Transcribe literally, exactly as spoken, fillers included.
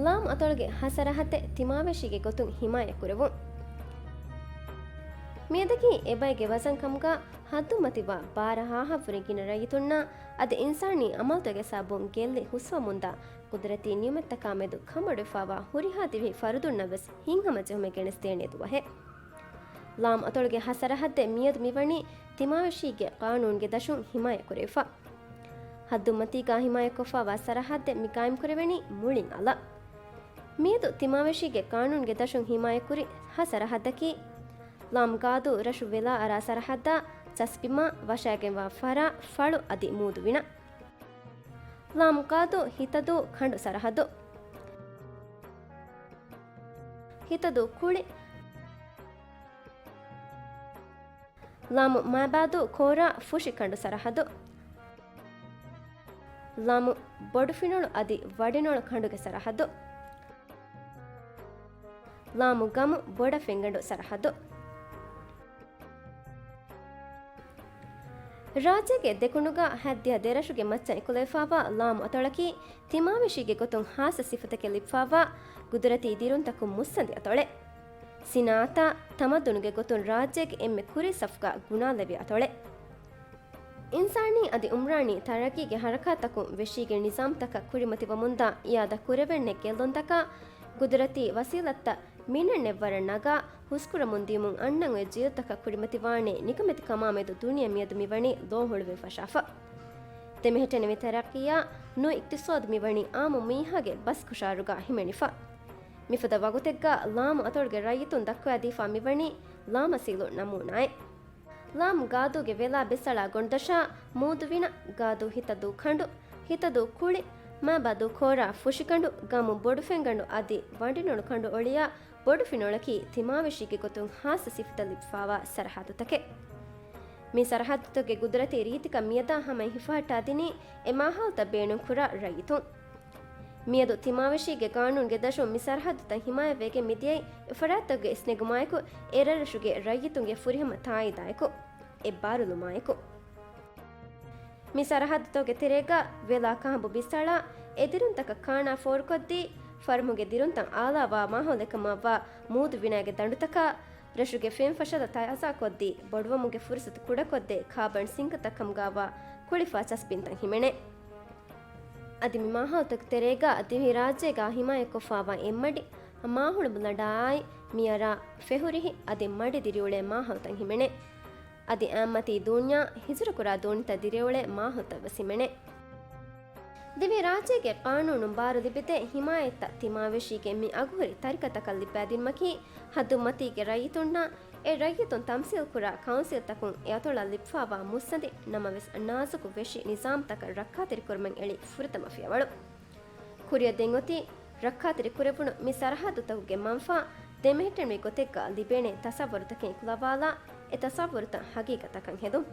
ލާމް އަތޮޅުގެ ހަ ސަރަހައްދެއް ތިމާވެށީގެ ގޮތުން ހިމާޔަތްކުރެވުން. މިއަދަކީ އެބައެއްގެ ވަޒަން ކަމުގަ ހައްދުންމަތިވާ ބާރަ ހާހަށްވުރެ ގިނަ ރައްޔިތުންނަށް އަދި އިންސާނީ އަމަލުތަކުގެ ސަބަބުން ގެއްލި ހުސްވަމުންދާ ޤުދުރަތީ ނިޢުމަތްތަކާމެދު ކަނބޮޑުވެފާވާ ހުރިހާ ދިވެހި ފަރުދުންނަށްވެސް ހިތްހަމަޖެހުމެއް ގެނެސްދޭނެ ދުވަހެއް. ލާމް އަތޮޅުގެ ހަ ސަރަހައްދެއް މިއަދު މިވަނީ ތިމާވެށީގެ ޤާނޫނުގެ ދަށުން ހިމާޔަތްކުރެވިފަ. ހައްދުންމަތީގާ ހިމާޔަތްކޮށްފާވާ ސަރަހައްދެއް މި ޤާއިމްކުރެވެނީ މުޅިން އަލަށް. މިއަދު ތިމާވެށީގެ ޤާނޫނުގެ ދަށުން ހިމާޔަތްކުރި ހަ ސަރަހައްދަކީ، ލާމް ގާދޫ ރަށު ވެލާ އަރާ ސަރަހައްދާ ޗަސްޕިމާ ވަށާގެންވާ ފަރާ ފަޅު އަދި މޫދު ވިނަ. ލާމް ގާދޫ ހިތަދޫ ކަނޑު ސަރަހައްދު. ހިތަދޫ ކުޅި. ލާމު މާބާދޫ ކޯރާ ފުށި ކަނޑު ސަރަހައްދު. ލާމު ބޮޑުފިނޮޅު އަދި ވަޑިނޮޅު ކަނޑުގެ ސަރަހައްދު. ލާމު ގަމު ބޮޑަށް ފެންގަނޑު ސަރަހައްދު. ރާއްޖޭގެ ދެކުނުގަ ހައްދިހަ ދެރަށުގެ މައްޗަށް އެކުލެވިފާވާ ލާމު އަތޮޅަކީ ތިމާވެށީގެ ގޮތުން ހާއްސަ ސިފަތަކެއް ލިބިފާވާ ގުދުރަތީ ދިރުންތަކުން މުއްސަނދި އަތޮޅެއް. ސިނާއަތާ ތަމައްދުނުގެ ގޮތުން ރާއްޖޭގެ އެންމެ ކުރީ ސަފުގަ ގުނާލެވޭ އަތޮޅެއް. އިންސާނީ އަދި އުމްރާނީ ތަރައްގީގެ ހަރަކާތްތަކުން ވެށީގެ ނިޒާމްތަކަށް ކުރިމަތިވަމުންދާ އިއާދަ ކުރެވެންނެއް ގެއްލުންތަކާ ގުދުރަތީ ވަސީލަތްތައް މިނެއްނެއްވަރަށް ނަގާ ހުސްކުރަމުން ދިޔުމުން އަންނަން އޮތް ޖީލުތަކަށް ކުރިމަތިވާނޭ ނިކަމެތި ކަމާމެދު ދުނިޔެ މިއަދު މިވަނީ ލޯހުޅުވެން ފަށާފަ. ދެމެހެއްޓެނިވި ތަރައްގީއާ ނުވަ އިޤްތިޞާދު މިވަނީ އާއްމު މީހާގެ ބަސް ކަށާރުގަ ހިމެނިފަ. މިފަދަ ވަގުތެއްގަ ލާމު އަތޮޅުގެ ރައްޔިތުން ދައްކަވައިދީފާ މިވަނީ ލާމަސީލު ނަމޫނާއެއް. ލާމް ގާދޫގެ ވެލާ ބިސްއަޅާ ގޮނޑުދަށާ މޫދުވިނަ، ގާދޫ ހިތަދޫ ކަނޑު، ހިތަދޫ ކުޅި، މާބާދޫ ކޯރާ ފުށިކަނޑު، ގަމު ބޮޑުފެންގަނޑު އަދި ވަޑިނޮޅު ކަނޑު އޮޅިޔާ ބޮޑުފިނޮޅަކީ ތިމާވެށީގެ ގޮތުން ހާއްސަ ސިފަތައް ލިބިފާވާ ސަރަހައްދުތަކެއް. މި ސަރަހައްދުތަކުގެ ގުދުރަތީ ރީތިކަން މިއަދާ ހަމައިން ހިފަހައްޓާދިނީ އެ މާހައުލުތައް ބޭނުންކުރާ ރައްޔިތުން. މިއަދު ތިމާވެށީގެ ގާނޫނުގެ ދަށުން މި ސަރަހައްދުތައް ހިމާޔަތްވެގެން މިދިޔައީ އެ ފަރާތްތަކުގެ އިސްނެގުމާއެކު، އެރަށްރަށުގެ ރައްޔިތުންގެ ފުރިހަމަ ތާއީދާއެކު، އެއްބާރުލުމާއެކު. މި ސަރަހައްދުތަކުގެ ތެރޭގަ ވެލާ ކަހަނބު ބިސްއަޅާ، އެ ދިރުންތަކަށް ކާނާ ފޯރުކޮށްދީ، ފަރުމުގެ ދިރުންތައް އާލާވާ މާހައުލެއްކަމަށްވާ މޫދު ވިނާގެ ދަނޑުތަކާ، ރަށުގެ ފެންފަށަލަ ތާޒާކޮށްދީ، ބޮޑުވަމުގެ ފުރުސަތު ކުޑަކޮށްދޭ ކާބަން ސިންކަތައް ކަމުގައިވާ ކުޅިފާ ޗަސްބިންތައް ހިމެނޭ. އަދި މި މާހައުލުތަކުގެ ތެރޭގަ ދިވެހިރާއްޖޭގަ ހިމާޔަތްކޮށްފާވާ އެއްމަޑި މާހުޅު ބުލަނޑާއި މިއަރާ ފެހުރިހި އަދި މަޑި ދިރިއުޅޭ މާހައުލުތައް ހިމެނޭ. އަދި އާއްމަތީ ދޫންޏާ ހިޖުރަކުރާ ދޫނިތައް ދިރިއުޅޭ މާހައުލުތައްވެސް ހިމެނޭ. ދިވެހިރާއްޖޭގެ ޤާނޫނުން ބާރު ލިބިދޭ ހިމާޔަތްތައް ތިމާވެށީގެ މި އަގުހުރި ތަރިކަތަކަށް ލިބިދިނުމަކީ، ހައްދުމަތީގެ ރައްޔިތުންނަށް އެ ރައްޔިތުން ތަމްސީލްކުރާ ކައުންސިލްތަކުން އެ އަތޮޅަށް ލިބިފާވާ މުއްސަނދި ނަމަވެސް ނާޒުކު ވެށި ނިޒާމްތަކަށް ރައްކާތެރިކުރުމަށް އެޅި ފުރަތަމަ ފިޔަވަޅު. ކުރިއަށް ދެން އޮތީ ރައްކާތެރި ކުރެވުނު މި ސަރަހައްދުތަކުގެ މަންފާ ދެމެހެއްޓެނިވި ގޮތެއްގަ ލިބޭނެ ތަސައްވަރުތަކެއް އެކުލަވާލާ، އެ ތަސައްވަރުތައް ހަގީގަތަކަށް ހެދުން.